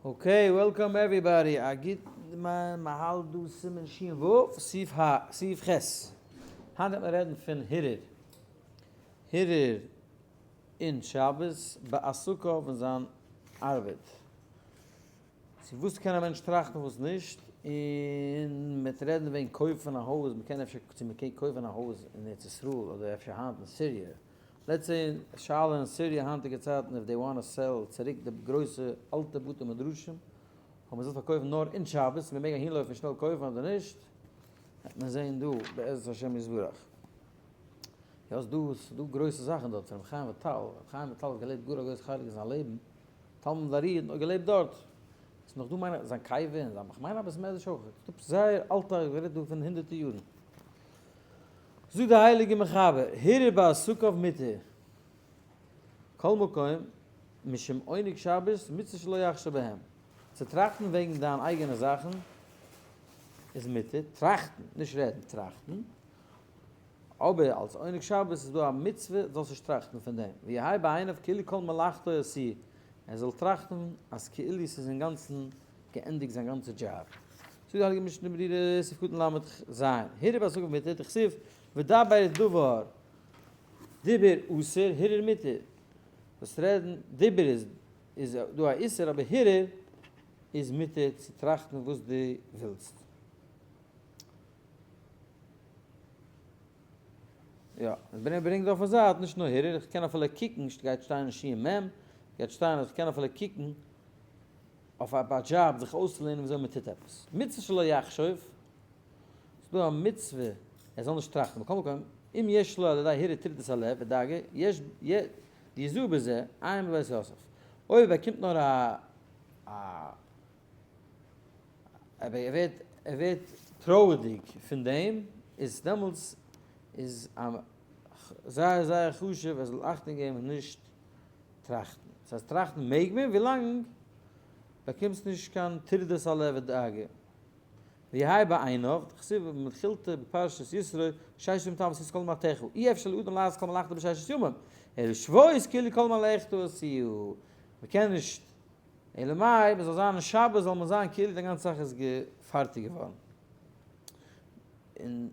Okay, welcome everybody, א גוט מ'האלט דא סימן שין ו', סעיף ה, סעיף ח'. היינט וועט מען רעדן פון הרהור. הרהור אין שבת בעסקיו אין זיין ארבעט. צו וואס קען א מענטש טראכטן וואס נישט, און מ'וועט רעדן וועגן קויפן א הויז, מ'קען אפשר, צו מ'קען קויפן א הויז אין ארץ ישראל אדער אפשר היינט אין סיריע. Let's say שאלה אין סיריע היינטיגע צייטן if they wanna sell צוריק די גרויסע אלטע בתי מדרשים אויב מען זאל פארקויפן נאר אין שבת מען מעג אהינלויפן שנעל קויפן אדער נישט וועט מען זעהן דא בעזרת השם יתברך. יא ס'דא ס'דא גרויסע זאכן דארט פון רבי חיים וויטאל, רבי חיים וויטאל האט געלעבט גאר א גרויס חלק אין זיין לעבן, תלמיד ארי האט נאך געלעבט דארט, ס'איז נאך דא מיין איך זיין קבר און זיין כ'מיין א בית מדרש אויך, ס'דא זייער אלטע איך רעד דא פון הונדערטער יארן. זאגט די הייליגע מחבר, הרהור בעסקיו מותר, כל מקום, משום עונג שבת, מצוה שלא יחשוב בהם. צו טראכטן וועגן דיין אייגענע זאכן איז מותר, טראכטן, נישט רעדן, טראכטן, אבער אלס עונג שבת איז דא א מצוה זאלסט נישט טראכטן פון דעם, ויהא בעיניו כאילו כל מלאכתו עשויה, ער זאל טראכטן אז כאילו ס'איז אינגאנצן געענדיגט זיין גאנצע דזשאב. זאגט די הייליגע משנה ברורה, סעיף קטן ל' ז, הרהור בעסקיו מותר, דכתיב ודבר דבר, דיבור אסור, הרהור מותר. דאס רעדן, דיבור איז איז דא א איסור אבער הרהור איז מותר צו טראכטן וואס דו ווילסט. יא, ברענגט דא אויפן זייט נישט נאר הרהור, איך קען אפילו קוקן, גייט שטיין אין שין מ', גייט שטיין אז איך קען אפילו קוקן אויף א דזשאב זיך אויסצולערנען וויאזוי מען טוט עפעס. מצוה שלא יחשוב, ס'איז דא א מצוה ער זאל נישט טראכטן, מכל מקום, אם יש לו על ידי הרהור טרדת הלב ודאגה, יש דיזהר בזה, עיין בבית יוסף. אויב ער באקומט נאר א א ער ווערט ער ווערט טרויערדיג פון דעם, איז דעמאלטס איז א זייער זייער חשוב ער זאל אכטונג געבן נישט טראכטן. דאס הייסט טראכטן מעג מען ווילאנג באקומסט נישט קיין טרדות הלב ודאגה. ויהי בעיניו, דכתיב במתחילתא בפרשת יתרו, ששת ימים תעבוד את כל מלאכתך, אי אפשר לאדם לעשות כל מלאכתו בששת ימים, אלא שבות כאילו כל מלאכתו עשויה. מ'קען נישט, אלא מאי, מ'זאל זיין אין שבת זאל מען זיין כאילו די גאנצע זאך איז פארטיג געווארן. און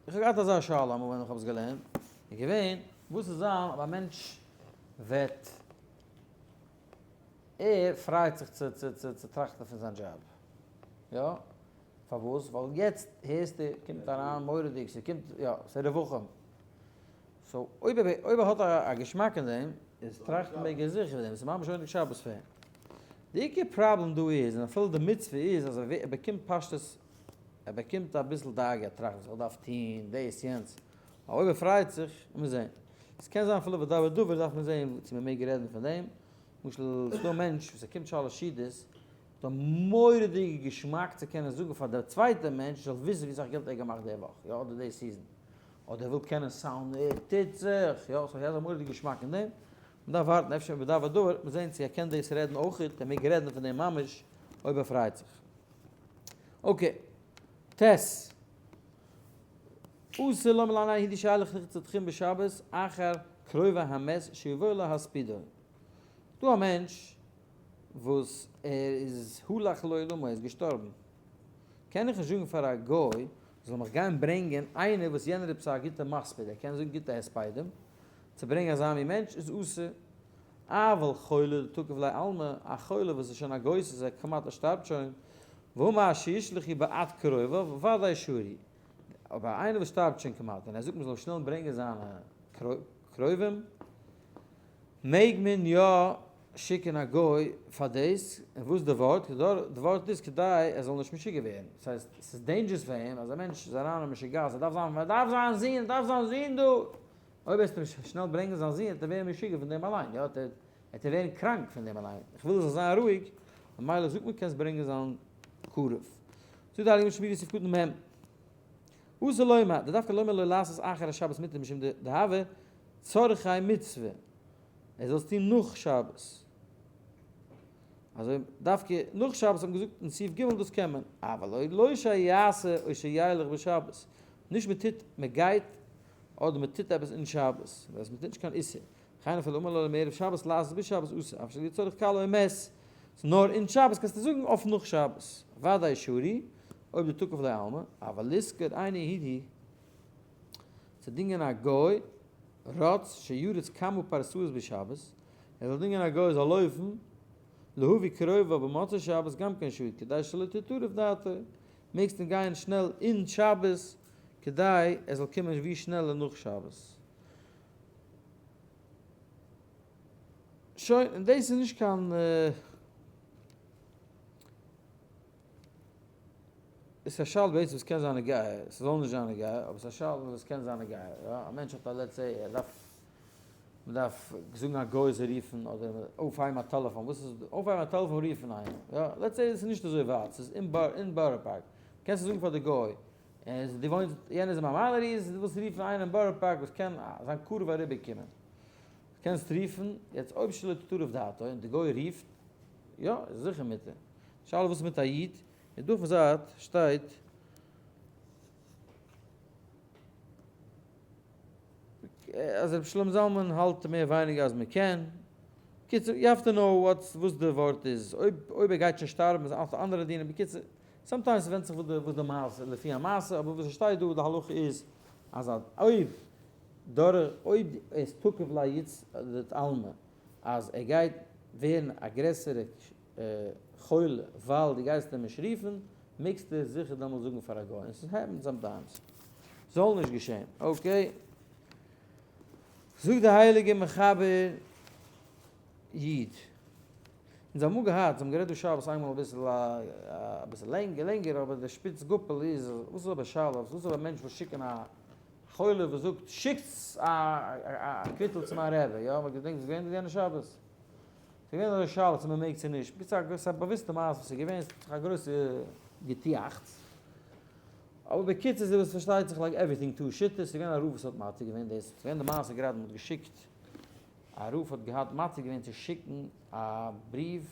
איך האב געהאט אזא שאלה אמאל ווען איך האב עס געלערנט, איז געווען, וואס איז זיין אויב א מענטש וועט ער פרייט זיך צו צו צו צו טראכטן פון זיין דזשאב. יא? פארוואס? ווייל יעצט הערסטו קומט אריין מורא'דיג, ס'קומט יא, ס'איז רווחים. So אויב ער אויב ער האט א געשמאק אין דעם, איז טראכטן מעג ער זיכער אין דעם, ס'איז ממש עונג שבת פאר אים. די עיקר פראבלעם דא איז, און אפילו די מצוה איז, אז ער באקומט פשטות, ער באקומט אביסל דאגה, ער טראכט וואס איך דארף טון, דאס יענץ, אבער אויב ער פרייט זיך, לאמיר זען. עס קען זיין אפילו ודבר דבר דארף מען זען צו מען מעג רעדן פון דעם. למשל ס'דא א מענטש וואס ער קומט שלש סעודות, האט א מורא'דיגע געשמאק צו קענען זאגן פאר דער צווייטער מענטש זאל וויסן ווי סאך געלט ער האט געמאכט די וואך, יא, אדער די season. אדער ער וויל קענען sound ער טוט זיך, יא, so ער האט א מורא'דיגע געשמאק אין דעם. מען דארף ווארטן אפשר ודבר דבר, מיר זען צו ער קען דאס רעדן אויכעט, ער מעג רעדן פון דעם ממש אויב ער פרייט זיך. Okay. טס. אסור לומר לעני היהודי שילך לתחום בשבת אחר קרובי המת שיבואו להספידו. דא א מענטש וואס ער איז הלך לעולמו, ער איז געשטארבן, קען איך נישט זאגן פאר א גוי זאל מיך גיין ברענגען איינער וואס יענער איז עפעס א גוטע מספיד, ער קען זאגן גוטע הספדים, צו ברענגען אזא מין מענטש איז אסור. אבל חולה דתקיף ליה עלמא, א חולה וואס איז שוין א גוסס, ער כמעט ער שטארבט שוין, ואמר שישלחו בעד קרוביו, ודאי שרי. אבער איינער וואס שטארבט שוין כמעט און ער זאגט מען זאל שנעל ברענגען זיינע קרובים, מעג מען יא שיקן א גוי פאר דאס, און וואס די ווארט? די ווארט איז כדי ער זאל נישט משוגע ווערן, דאס הייסט ס'איז dangerous פאר אים אז א מענטש איז אריין אין משוגעת, ער דארף זיין, ער דארף זיין זון, ער דארף זיין זון דא, אויב וועסטו אים שנעל ברענגען זיין זון וועט ער ווערן משוגע פון דעם אליין, יא, וועט ער ווערן קראנק פון דעם אליין, איך וויל ער זאל זיין רואיג, ממילא זאגט מען קענסט ברענגען זיין קרוב. זאגט די הייליגע משנה ברורה סעיף קטן מ', אסור לומר, דדווקא לומר לו לעשות אחר השבת מותר משום דהוה צרכי מצוה, ער זאל עס טון נאך שבת. אזוי דווקא נאך שבת האט מען געזאגט אין סעיף ג' דאס קען מען, אבל אויב לא שיעשה או שילך בשבת, נישט מען טוט, מען גייט אדער מען טוט עפעס אין שבת, דאס הייסט מען טוט נישט קיין איסור, וכן אפילו אמר לו מערב שבת לעשות בשבת אסור, אף שלא צורך קל או מת. ס'איז נאר אין שבת קענסטו זאגן אויף נאך שבת. וודאי שרי, אויב די תקף לעלמא, אבל לשכור אינו יהודי, צו דינגען א גוי, רץ שירוץ כמה פרסאות בשבת, ער זאל דינגען א גוי זאל לויפן, להביא קרובה במוצאי שבת גם כן שרי, כדי שלא תטרף דעתו, מעגסט אים גייען שנעל אין שבת, כדי ער זאל קומען ווי שנעלער נאך שבת. שוין, און דאס איז נישט קיין. עס איז א שאלה בעצם וואס קען זיין נוגע, ס'זאל נישט זיין נוגע, אבער ס'איז א שאלה וואס קען זיין נוגע, יא, א מענטש האט א let's say ער דארף, מ'דארף זאגן א גוי זאל רופן אדער אויפהייבן א טעלעפאן, וואס איז אויפהייבן א טעלעפאן רופן איינעם, יא, let's say עס איז נישט אזוי ווייט, ס'איז אין בארא פארק, קענסטו זאגן פאר די גוי, דו וואוינסט, יענער איז אין מיינאריס, דו ווילסט רופן איינעם אין בארא פארק וואס קען זיין קרוב אריבער קומען, קענסט רופן, יעצט אויב שלא תטרף דעתו און די גוי רופט, יא, איז זיכער מותר. שאלה וואס איז מיט א איד, און דא אויפן זייט שטייט אז רבי שלמה זלמן האלט מער ווייניגער אז מען קען, בקיצור you have to know what's וואס די ווארט איז, אויב אויב ער גייט שוין שטארבן איז אלס אנדערע דינים, בקיצור sometimes ווענדט זיך וואס די מעשה לפי המעשה, אבער וואס עס שטייט דא די הלכה איז אז אויב דורך אויב איז תקף ליצ ד עלמא אז ער גייט ווערן א גרעסערע חולה ווייל דו גייסט אים נישט רופן, מעגסטו זיכער דעמאלט זאגן פאר א גוי, און ס'איז happen sometimes. זאל נישט געשען. Okay. זאגט די הייליגע מחבר איד. אונז האבן אמאל געהאט, זיי האבן גערעדט דא שבת איינמאל אביסל אביסל לענגער, אבער די שפיץ גאפל איז, וואס איז אבער שאלה, וואס איז אויב א מענטש וויל שיקן א חולה וואס זאגט שיקטס א קוויטל צו מיין רבי, יא, מ'געדענקט וואס איז געווען יענע שבת? ס'איז געווען אזא שאלה צו מ'מעג צו נישט, בקיצור ס'איז א באוויסטע מעשה וואס איז געווען, ס'איז א גרויסע געטיאכץ, אבער בקיצור ס'איז וואס פארשטייט זיך like everything two שיטות, ס'איז געווען א רב וואס האט מתיר געווען דאס, ס'איז געווען די מעשה גראדע מ'האט געשיקט, א רב האט געהאט מתיר געווען צו שיקן א בריוו,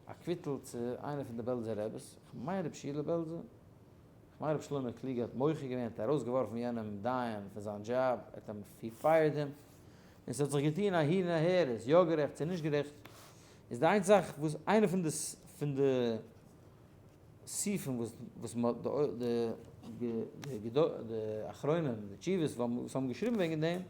א קוויטל צו איינער פון די בעלזער רעבעס, כ'מיין רבי שיעלע בעלזער, כ'מיין רבי שלמה קלוגער האט מוחה געווען, האט ארויסגעווארפן יענעם דיין פון זיין דזשאב, ער האט אים he fired him, און ס'האט זיך געטון אהין און אהער, איז יא גערעכט צו נישט גערעכט, איז די איין זאך וואס איינע פון די פון די סעיפים וואס וואס מ'האט די די די אחרונים די תשובות וואס האבן געשריבן וועגן דעם,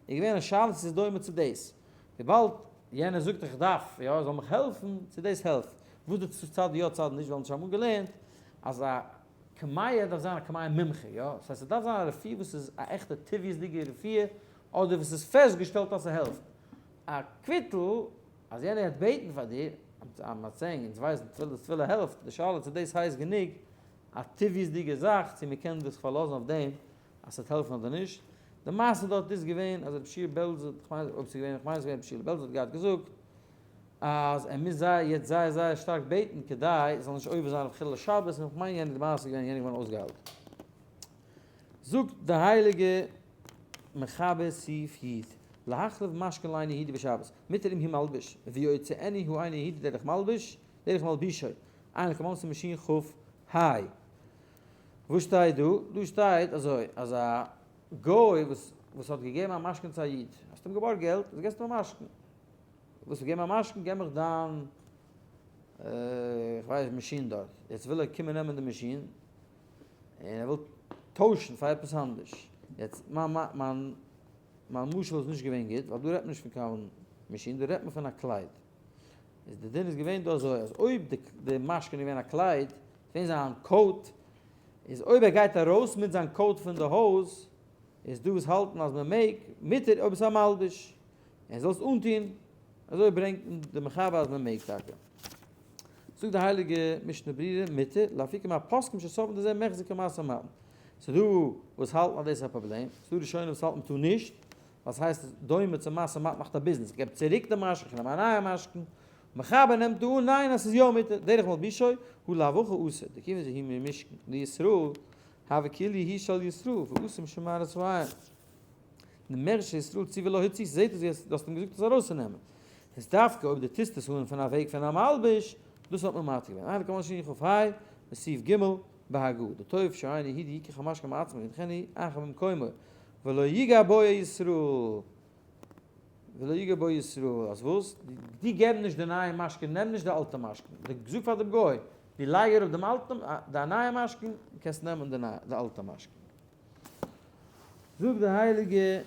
איז געווען א שאלה צו ס'איז דומה צו דאס, וויבאלד יענער זאגט איך דארף יא זאל מיך העלפן, צו דאס העלפט, וואס די צד יא צד נישט, ווייל אונז האבן אמאל געלערנט אז א קמיע דארף זיין א קמיע מומחה, יא, ס'הייסט ס'דארף זיין א רפואה וואס איז א עכטע טבעיות'דיגע רפואה, אדער וואס איז פעסטגעשטעלט אז ס'העלפט. א קוויטל אז יענער האט בעטן פאר דיר, I'm not saying, אונז ווייסן תפילה תפילה העלפט, די שאלה צו דאס הייסט גענוג א טבעיות'דיגע זאך צו מ'קען זיך פארלאזן אויף דעם אז ס'וועט העלפן אדער נישט. די מעשה דארט איז געווען אז רבי שיע בעלזער, כ'מיין אויב ס'איז געווען, כ'מיין ס'איז געווען רבי שיע'לע בעלזער האט געהאט געזאגט אז ער מוז זיי יעצט זייער זייער שטארק בעטן כדי עס זאל נישט עובר זיין אויף חילול שבת, און כ'מיין יענע די מעשה איז געווען יענער געווארן אויסגעהיילט. זאגט די הייליגע מחבר סעיף י, להחליף משכון לאינו יהודי בשבת, מותר אם הוא מלביש, ויוצאנו הוא אינו יהודי דרך מלביש, דרך מלבישו, עיין לקמן סימן שכ ה. וואס שטייט דא? דא שטייט אזוי, אז א גוי וואס וואס האט געגעבן א משכון צו א איד, האסט אים געבארגט געלט, איז געסטו אים א משכון. ווילסט אים געבן א משכון, געב מיך דיין, איך ווייס, מאשין דארט. יעצט וויל ער קומען נעמען די מאשין, און ער וויל טוישן פאר עפעס אנדערש. יעצט, מיין מיין מיין משל איז נישט געווען גוט, ווייל דא רעדט מען נישט פון קיין מאשין, דא רעדט מען פון א קלייד. איז די דין איז געווען דא אזוי, אז אויב די די משכון איז געווען א קלייד, געווען זיין coat, איז אויב ער גייט ארויס מיט זיין coat פון די הויז, איז דא וואס האלטן אז מען מעג, מותר אויב עס איז א מלבוש, ער זאל עס אנטון, אזוי ברענגט די מחבר אז מען מעג טאקע. זאגט די הייליגע משנה ברורה מותר, לאפוקי מהפוסקים שסוברים דזה מחזי כמשא ומתן. ס'איז דא וואס האלטן אז דאס איז א פראבלעם, ס'איז דא ראשונים וואס האלטן מ'טאר נישט, ווייל ס'הייסט דומה צו משא ומתן מאכט א ביזנעס, כ'געב צוריק די משכון, כ'נעם א נייע משכון, מחבר נעמט דא אן ניין אז ס'איז יא מותר, דרך מלבישו הוא להבכה אסור, דכיוון שהוא ממשכן לישראל, הווה כאילו הוא של ישראל, ואסור משום מראית העין. דמרשע ישראל צו ולא הוציא, ס'זעט אויס ווי דו האסט אים געזאגט עס ארויסצונעמען. איז דווקא אויב דו טוסט עס אן פון א וועג פון א מלבוש, דאס האט מען מתיר געווען. עיין לקמן שכ ה, בסעיף ג', בהגה, דטוב שאינו יהודי יקח המשכון מעצמו וינחנו אחר במקומו, ולא יגע בו ישראל. ולא יגע בו ישראל, אז וואס? דו געב נישט די נייע משכון, נעם נישט די אלטע משכון, דו זאג פאר דעם גוי, דו לייג אראפ דעם אלטן, די נייע משכון, קענסט נעמען די אלטע משכון. זאגט די הייליגע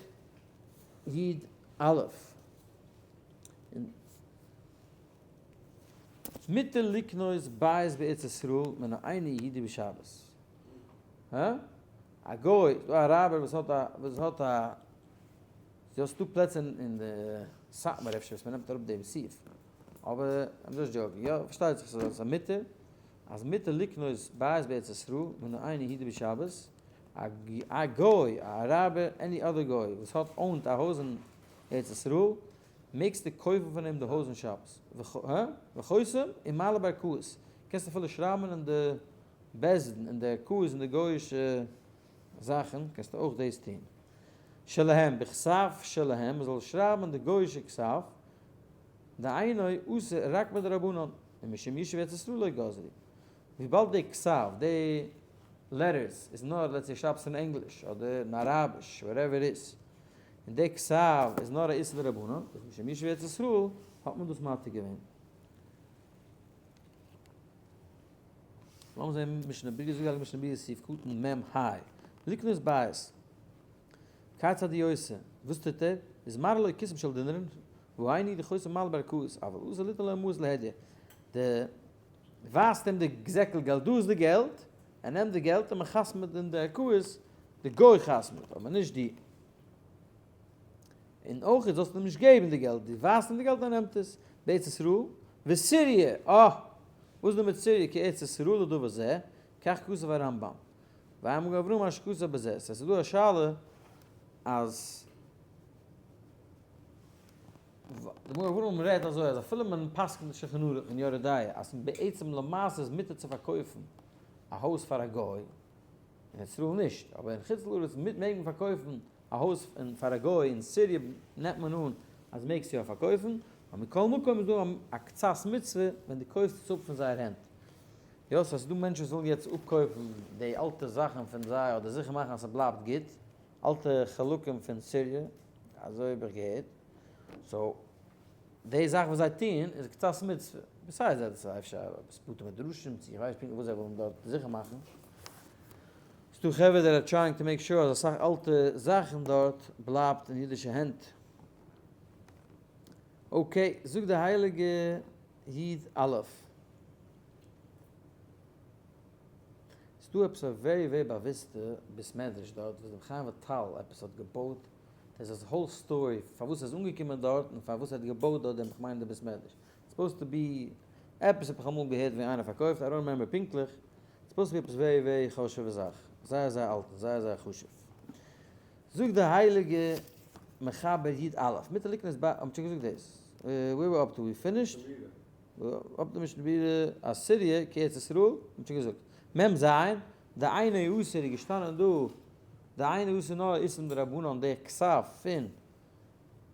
איד א', און מותר לקנות בית בארץ ישראל מן האינו יהודי בשבת. הא? א גוי, ס'דא א אראבער וואס האט א, וואס האט א, ס'דא ס'דא פלעצער אין די סאטמאר אפשר וואס מ'נעמט אראפ דעם סעיף, אבער I'm just joking, יא פארשטייט זיך ס'איז א מותר, אז מותר לקנות בית בארץ ישראל מן האינו יהודי בשבת, א גוי, א אראבער, any other גוי וואס האט owned א הויז אין ארץ ישראל, מעגסטו קויפן פון אים די הויז אין שבת. וחותם ומעלה בערכאות, קענסט אפילו שרייבן אין די בית דין, אין די ערכאות אין די גוי'אישע זאכן, קענסטו אויך דאס טון. שלהם, בכתב שלהם, מען זאל שרייבן אין די גוי'אישע כתב, דאינו אסור רק מדרבנן, ומשום ישוב ארץ ישראל לא גזרו. וויבאלד די כתב, די letters, איז נאר let's say שרייבסט אין ענגליש אדער אין אראביש, whatever it is, און די כתב איז נאר א איסור דרבנן, איז משום ישוב ארץ ישראל האט מען דאס מתיר געווען. לאמיר זען משנה ברורה, זאגט די משנה ברורה סעיף קטן מ ה, לקנות בית, כיצד הוא עושה, וואס טוט ער? איז מראה לו כיסם של דינרין, והיינו דחותם מעלה בערכאות, אבל אסור ליתן לו מעות להדיא, די ווייזט אים די זעקל געלט, דא איז די געלט, ער נעמט די געלט און מען חתמ'עט אין די ערכאות, די גוי חתמ'עט, אבער נישט דו. און אויך זאלסטו אים נישט געבן די געלט, דו ווייזט אים די געלט ער נעמט עס, בארץ ישראל, וסיריע, אה! וואס איז דא מיט סיריע, כי ארץ ישראל לדבר זה, כך כתב הרמב ם, והעמק אברהם אשר כתב בזה, סא ס'איז דא א שאלה אז די מגן אברהם רעדט אזוי אז אפילו מען פסק'נט אין שולחן ערוך אין יורה דעה אז בעצם למעשה איז מותר צו פארקויפן א הויז פאר א גוי, אין ישראל נישט, אבער אין חוץ לארץ מעג מען פארקויפן א הויז פאר א גוי, אין סיריע נעמט מען אן אז מעגסט יא פארקויפן, אבער מכל מקום איז דא א קצת מצוה ווען דו קויפסט עס אפ פון זייער הענט. יא, סא ס'איז דא מענטשן וואס ווילן יעצט אפקויפן די אלטע זאכן פון זיי אדער זיכער מאכן אז ס'בלייבט גוט, אלטע חלקים פון סיריע, אזוי האב איך געהערט, so די זאך וואס זיי טוען איז קצת מצוה, besides that ס'איז אפשר עפעס בתי מדרשים צו איך ווייס פונקטליך וואס זיי ווילן דארט זיכער מאכן, ס'דא חברה that are trying to make sure אז אסאך אלטע זאכן דארט בלייבט אין אידישע הענט. Okay, זאגט די הייליגע איד א'. ס'דא עפעס א very very באוויסטע בית מדרש דארט וואס רבי חיים וויטאל עפעס האט געבויט, דאס איז whole story פארוואס ער איז אנגעקומען דארט און פארוואס ער האט געבויט דארט דעם כ'מיין די בית מדרש. Supposed to be עפעס האב איך אמאל געהערט ווי איינער פארקויפט, I don't remember פונקטליך, supposed to be עפעס very very חשוב'ע זאך, זייער זייער אלט און זייער זייער חשוב. זאגט די הייליגע מחבר י א, מותר לקנות ב, האט מען שוין געזאגט דאס, where we up to, we finished? אפ די משנה ברורה אז סיריע כארץ ישראל, האט מען שוין געזאגט. מ ז, דאינו אסור איז געשטאנען דא, דאינו אסור נאר איסור דרבנן די כתב פון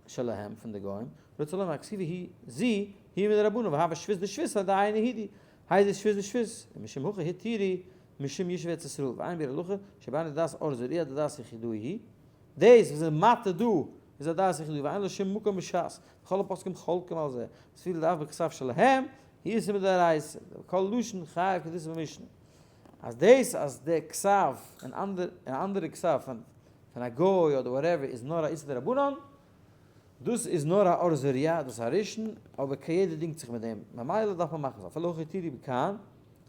שלהם פון די גוים, רוצה לומר הכתיבה היא זו היא מדרבנן והוה שבות דשבות על דאינו יהודי, הייסט דאס שבות דשבות, ומשום הכי התירו משום ישוב ארץ ישראל, ואין ביאור הלכה שבין לדעת אור זרוע דדעת יחידאי היא, דאס וואס איז מטה דא איז א דעת יחידאי ואין לו שום מקום בשס, וכל הפוסקים חולקים על זה, אפילו דאף בכתב שלהם, היא איסור מדאורייתא, וכל לשון חייב כדאיתא במשנה. אז דאס אז די כתב און אנדערע כתב פון א גוי אדער whatever איז נאר א איסור דרבנן, דאס איז נאר א אור זרוע, דאס איז א ראשון, אבער קיין יעדער דינגט זיך מיט דעם, ממילא דארף מען מאכן אזוי, אפילו הכי תירי בכאן,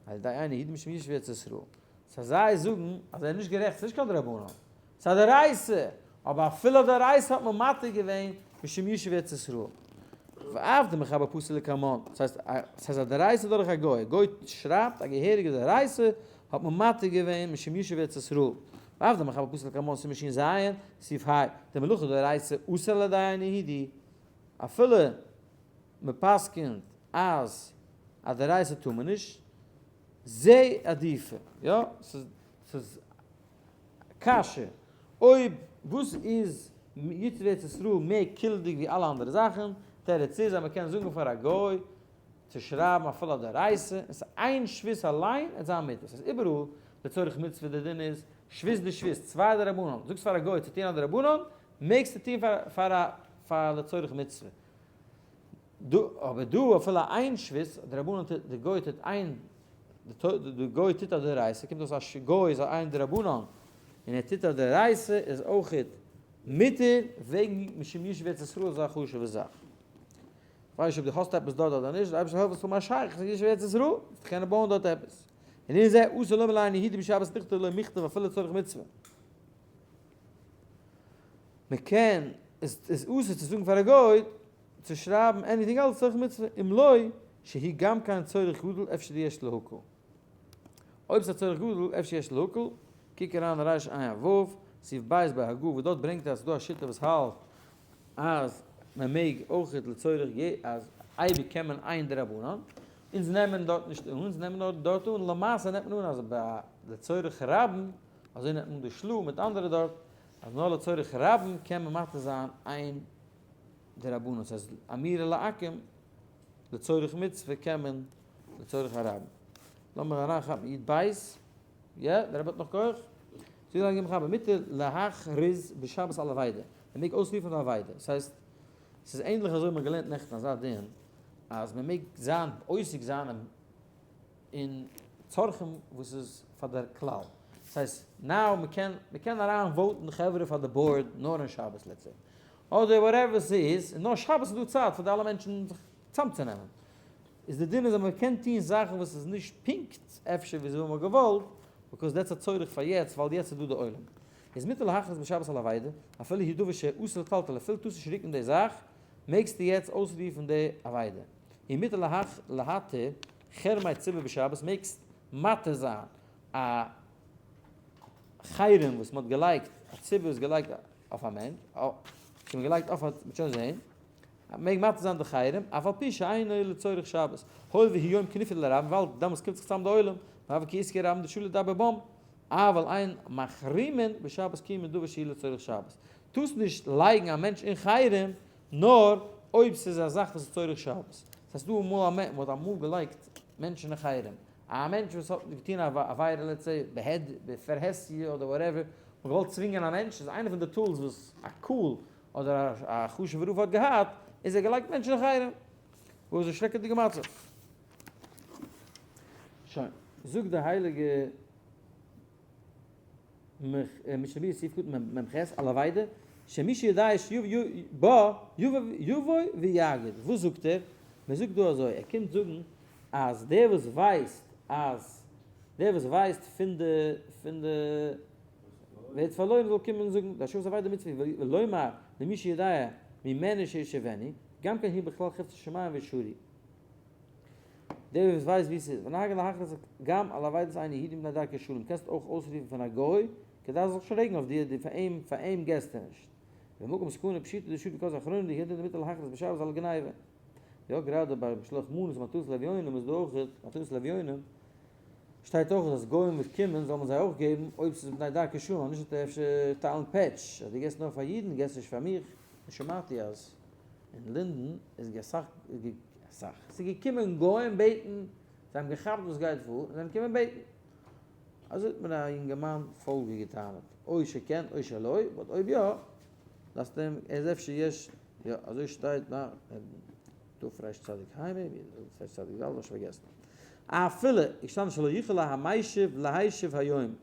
על ידי אינו יהודי משום ישוב ארץ ישראל. סא זיי זאגן אז ער איז נישט גערעכט, ס'איז נישט קיין דרבנן, ס'איז א דאורייתא, אבער אפילו א דאורייתא האט מען מתיר געווען משום ישוב ארץ ישראל. ואף דמחבר פסול לקמן, ס'הייסט ס'איז א דאורייתא דורך א גוי, א גוי שרייבט א געהעריגע דאורייתא, האט מען מתיר געווען משום ישוב ארץ ישראל. ואף דמחבר פסול לקמן סימן שין ז, סעיף ה, דמלאכה דאורייתא אסור על ידי אינו יהודי, אפילו מ'פסק'נט אז א דאורייתא טאר מען נישט, זה עדיפא, יא, ס'איז קשיא, אויב וואס איז יצר ארץ ישראל מער קילדיג ווי אלע אנדערע זאכן, תירוץ איז אז מ'קען זאגן פאר א גוי צו שרייבן אפילו א דאורייתא, און ס'איז איין שבות אליין עט זיין מותר, ס'איז איבעראל לצורך מצוה די דין איז שבות דשבות, צוויי דרבנן, זאגסט פאר א גוי צו טון א דרבנן, מעגסטו טון פאר א. פאר לצורך מצוה. דא, אבער דא אפילו איין שבות, דרבנן טוט, די גוי טוט איין, די גוי טוט א דאורייתא, קומט אויס א גוי איז א איין דרבנן, און ער טוט א דאורייתא איז אויכעט מותר, וועגן משום ישוב ארץ ישראל איז א חשוב'ע זאך. כ'ווייס נישט אויב דו האסט עפעס דארט אדער נישט, די אייבערשטער זאל העלפן זאלסט האבן א שייכות אין ישוב ארץ ישראל, זאלסט קענען בויען דארט עפעס. און אין זה אסור לומר לעין יהודי בשבת לכתוב לו מכתב אפילו לצורך מצוה. מען קען, עס איז אסור צו זאגן פאר א גוי צו שרייבן anything else לצורך מצוה, אם לא, שהיא גם כן צורך גדול אפשר יש להקל. אויב ס'איז א צורך גדול אפשר יש להקל, קוק אריין אין רש ע ו, סעיף ב' ביי הגה וואס דארט ברענגט ער אז ס'איז דא א שיטה וואס האלט אז מען מעג אויכעט לצורך ג אז אייביג קען מען איין דרבנן, אונז נעמען דארט נישט אן, אונז נעמען נאר דארט אן, למעשה נעמט מען אן אז ביי לצורך רבים, אזוי נעמט מען אן די של"ה מיט אנדערע דארט, אז נאר לצורך רבים קען מען מתיר זיין איין דרבנן, ס'הייסט אמירה לעכו"ם לצורך מצוה קען מען לצורך הרבים. לאמיר אריינכאפן י"ב, יא, דער רבי האט נאך כח? זאג לאנג אים חבר, מותר להכריז בשבת על אבידה, מען מעג אויסרופן אויף אבידה, דאס הייסט, ס'איז ענדליך אזוי מ'האט געלערנט נעכטן אזא דין, אז מען מעג זיין עוסק זיין אין צרכים וואס איז פאר דער כלל, דאס הייסט, now מען קען, מען קען אריין vote ן חברה פאר די board נאר אין שבת let's say, אדער whatever ס'איז, און נאר שבת איז דא צייט פאר די אלע מענטשן זיך צאמצונעמען. איז די דין איז אז מען קען טוהן זאכן וואס איז נישט פונקט אפשר ווי אזוי מען האט געוואלט, because that's א צורך פאר יעצט ווייל יעצט איז דא די עולם. איז מותר להכריז בשבת על אבידה, אפילו היא דבר שאסור לטלטלה, אפילו טארסט נישט רוקן די זאך, מעגסטו יעצט אויסרופן די אבידה. און מותר להתיר חרמי ציבור בשבת, מעגסט מתיר זיין א חרם וואס מען האט געלייגט, א ציבור איז געלייגט אויף א מענטש, מען האט געלייגט אויף א, מען וועט שוין זעהן. מעג מתיר זיין די חרם, אף על פי שאינו לצורך שבת, הואיל והוא יום כינופיא לרבים, ווייל דעמאלס קומט זיך צוזאם די עולם, והוה כעסקי רבים דשלא לדבר בם, אבל אין מחרימין בשבת כי אם בדבר שהוא לצורך שבת. טארסט נישט לייגן א מענטש אין חרם נאר אויב ס'איז א זאך וואס איז צורך שבת. ס'הייסט דא אמאל א מענטש, מ'האט אמאל געלייגט מענטשן אין חרם, א מענטש וואס האט געטון א עבירה let's say בהד בפרהסיא אדער whatever, מ'האט געוואלט צווינגען א מענטש, איז איינע פון די tools וואס א קהל אדער א חשוב'ע רב האט געהאט, איז ער געלייגט מענטשן אין חרם. וואס איז א שרעקעדיגע מצב. שוין, זאגט די הייליגע משנה ברורה סעיף קטן מ ח על אבידה, שמי שיודע שבה יבוא ויגיד. וואס זאגט ער? מען זאגט דא אזוי, ער קומט זאגן אז דער וואס ווייסט אז דער וואס ווייסט פון די פון די ווערט פארלוירן זאל קומען און זאגן, די השבת אבידה מצוה היא ולומר למי שיודע ממנו שישיבנו, גם כן היא בכלל חפצי שמים ושרי. דער וואס ווייסט ווי ס'איז, ונהגה להכריז גם על אבידת איין יהודי מפני דרכי שלום, קענסט אויך אויסרופן פון א גוי, כדי ער זאל זיך נישט רעגן אויף דיר, דו פאר אים, פאר אים געסטו נישט. במקום סכנה פשיטא דשרי כז אחרונים דהיתר דמותר להכריז בשבת על גניבה. יא גראדע ביי משלוח מנות מתנות לאביונים איז דא אויך מתנות לאביונים, שטייט אויך אז גוים וואס קומען זאל מען זיי אויך געבן אויב ס'איז מפני דרכי שלום, אנישט וועט ער אפשר טיילן פעטש אז דו געסט נאר פאר אידן געסט נישט פאר מיך, שמעתי אז אין לינדן איז אסאך אסאך ס'איז געקומען גוים בעטן, זיי האבן געכאפט וואס גייט פאר און זיי האבן געקומען בעטן, אזוי האט מיר א יונגערמאן פאלגער געטענה'ט, או שכן או שלא, but אויב יא דארפסטו אים, ער איז אפשר יש, יא אזוי שטייט ביי תרצ"ה maybe, תרצ"ד, האב איך שוין פארגעסן. אפילו איז געשטאנען שלא יוכל המשיב להשיב היום.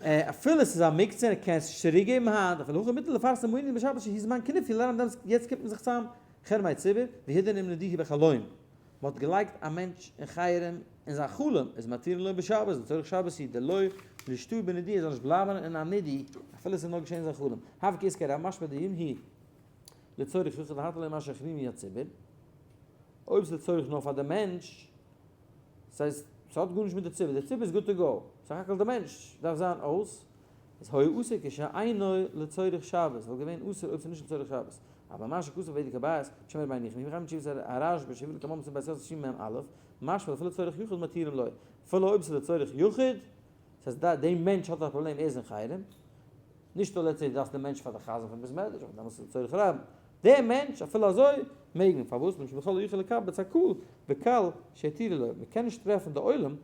אפילו עס איז א מוקצה און ער קען עס נישט צוריק געבן היינט, אפילו הכי מותר לפרסם מועדים בשבת שהיא זמן כינופיא לרבים דעמאלטס יעצט קומט מען זיך צאם חרמי ציבור והידען אם נדיהו בחלום. מען האט געלייגט א מענטש אין חרם אין זיין חלום איז מתירין לו בשבת לצורך שבת היא דלא לשתוי בנידוי ער זאל נישט בלייבן אין א נידוי אפילו עס איז נאר געשען אין זיין חלום. הוה כעסקי רב משמע דאם היא לצורך יחיד להתיר לו מה שהחרימו הציבור, אויב ס'איז לצורך נאר פאר די מענטש, ס'הייסט ס'האט גארנישט מיט די ציבור, די ציבור איז good to go, סך הכל די מענטש דארף זיין אויס, איז היה אסור כשאינו לצורך שבת, וואלט געווען אסור אויב ס'איז נישט לצורך שבת, אבל מה שכתוב בבדק הבית, שם רבינו יחיא, מחיים תשובת הרשב"א שהביא לקמא מס' בית יוסף ש מ א, משמע אפילו לצורך יחיד מתירים לו, אפילו אויב ס'איז לצורך יחיד, ס'הייסט די מענטש האט א פראבלעם ער איז אין חרם, נישט נאר let's say דארפסט די מענטש פאר די חזן פון בית מדרש, אבער דעמאלטס איז לצורך רבים. דער מענטש אפילו אזוי מעג מען, פארוואס? משום בכל לא יוכל לקבץ הקהל בקל שהתירו לו, מען קען נישט טרעפן די עולם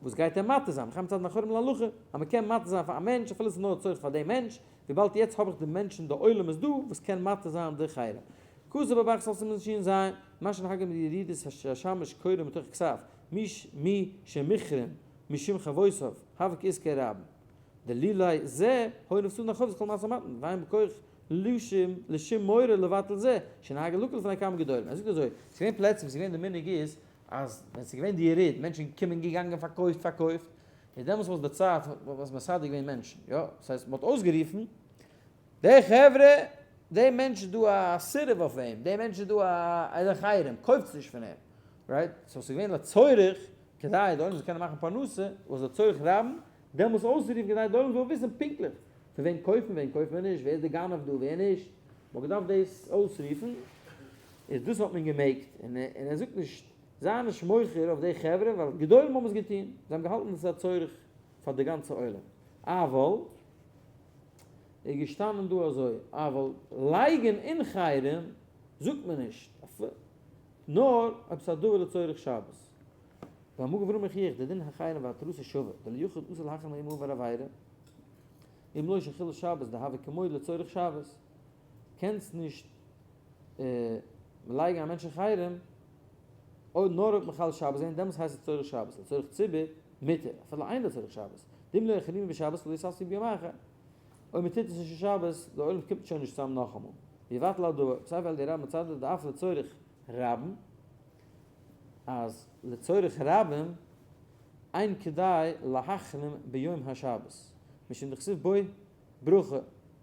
וואס גייט אים מתיר זיין, וכן מצד אחרים להלכה, אז מען קען מתיר זיין פאר א מענטש אפילו עס איז נאר לצורך פאר דעם מענטש, וויבאלד יעצט האב איך די מענטשן די עולם איז דא וואס קען מתיר זיין די חרם. כתב בבח סוף סימן ש"ז, מה שנהגה מירידת השמש קורא מתוך כתב, מי שמחרים משום חבותיו, הוה כעסקי רבים. דלולי זה, הוי נפסדין החובות כל משא ומתן, ואין בכח לשום מורה לבטל זה, שנהגה לקל לפני כמה גדולים. ער זאגט אזוי, ס'איז געווען פלעצער וואו ס'איז געווען די מנהג איז אז ווען ס'איז געווען די יריד, מענטשן קומען געגאנגען פארקויפט פארקויפט, איז דעמאלטס וואס די צייט וואס מסדר געווען מענטשן, יא, דאס הייסט מ'האט אויסגערופן, די חברה, די מענטש איז דא א סירוב אויף אים, די מענטש איז דא א איז א חרם, קויפטס נישט פון אים, right? so ס'איז געווען לצורך, כדי די עולם זאל קענען מאכן פרנסה, וואס לצורך רבים, דעמאלטס אויסצורופן כדי די עולם זאל וויסן פונקטליך פון וועם קויפן וועם קויפט מען נישט, ווער איז די גנב דא ווער נישט, מ'האט געדארפט דאס אויסרופן, איז דאס האט מען געמעגט, און ער זאגט נישט, זיי נישט מוחל אויף די חברה ווייל גדולים האבן עס געטון, זיי האבן געהאלטן דאס איז א צורך פאר די גאנצע עולם, אבל איז געשטאנען דא אזוי, אבל לייגן אין חרם זאגט מען נישט, נאר אויב ס'איז א דבר לצורך שבת. והמגן אברהם מוכיח דדין החרם והתרסה שווה, דליחיד אסור להחרים אם עבר עבירה, אם לא שחילל שבת דהוה כמו לצורך שבת. קענסט נישט לייגן א מענטש אין חרם אויב נאר אויב מחלל שבת זענען דעמאלטס הייסט עס צורך שבת לצורך ציבור מותר אפילו אינו לצורך שבת דאם לא יחרימו בשבת לא יתאסרו ביום אחר אויב מען טוט עס נישט אין שבת די עולם קומט שוין נישט צוזאם נאכאמאל ויבטל הדבר בספר אל די רב מצדד דאף לצורך רבים אז לצורך רבים אין כדאי להחרים ביום השבת משום דכתיב בו ברכה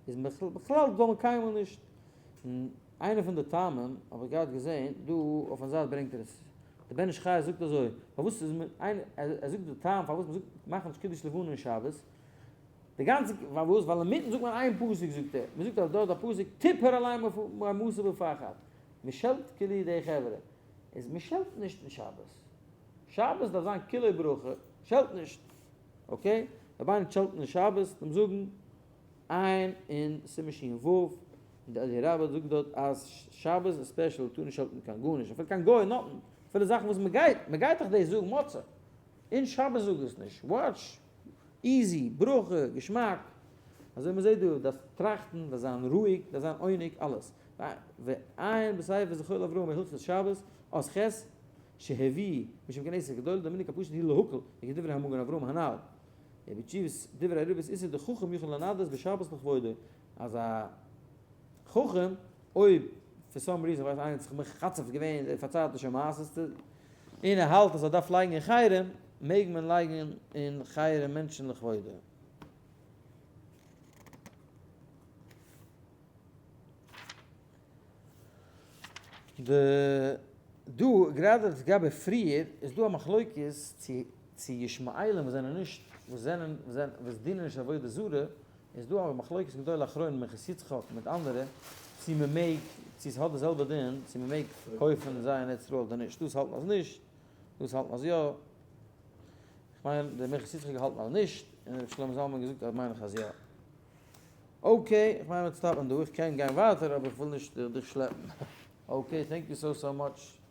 איז בכלל זאל מען קיינמאל נישט, און איינע פון די טעמים האב איך געהאט געזען דא אויפן זייט ברענגט ער עס, די בן איש חי זאגט אזוי, פארוואס איז מען, ער זאגט די טעם פארוואס מען זאגט מאכן נישט קידוש לבנה אין שבת, די גאנצע פארוואס ווייל אינמיטן זאגט מען איין פסוק זאגט ער, מען זאגט אז דארט א פסוק תפר עליהם אימתה ופחד, מען שעלט כאילו די חברה, איז מען שעלט נישט אין שבת, שבת דארף זיין כולו ברכה, שעלט נישט. okay? רבינו שעלטן אין שבת, דעם זאגן עיין אין סימן ש"ו, און די אלי' רבה זאגט דארט אז שבת איז special טאר נישט שעלטן קיין גארנישט, אפילו קיין גוי נאטן, אפילו זאכן וואס מען גייט, מען גייט דאך דאס זאגן מוצא, אין שבת זאג עס נישט, watch, easy, ברכה, געשמאק, אזוי מען זעט דא, דארפסט טראכטן, דארפסט זיין רואיג, דארפסט זיין עונג, אלעס. ועיין בספר זכור לאברהם הלכות שבת, אות ח', שהביא משום כנסת גדולה דמנהג הפשוט היא להקל, וכדברי המגן אברהם הנ"ל. ובתשובת דברי הריב"ש איסור דחכם יכול לנדות בשבת לכבודו, אז א חכם אויב for some reason ווייסט איינער האט זיך מחצף געווען די פארצייטישע מעשות און ער האלט אז ער דארף לייגן אין חרם, מעג מען לייגן אין חרם מענטשן לכבודו. די דא גראדע לגבי פריער איז דא א מחלוקת צו צו ישמעאלים וואס זענען נישט וואס זענען וואס דינען נישט עבודה זרה איז דא א מחלוקת גדול אחרונים מנחת יצחק מיט אנדערע צו מען מעג צו עס האט די זעלבע דין צו מען מעג קויפן זיי אין ארץ ישראל אדער נישט דאס האלטן אז נישט דאס האלטן אז יא איך מיין די מנחת יצחק האלטן אז נישט און ר' שלמה זלמן געזאגט אז מיין איך אז יא. okay, איך מיין מיר stop ן דא, איך קען גיין ווייטער אבער איך וויל נישט דיך שלעפן. okay, thank you so so much.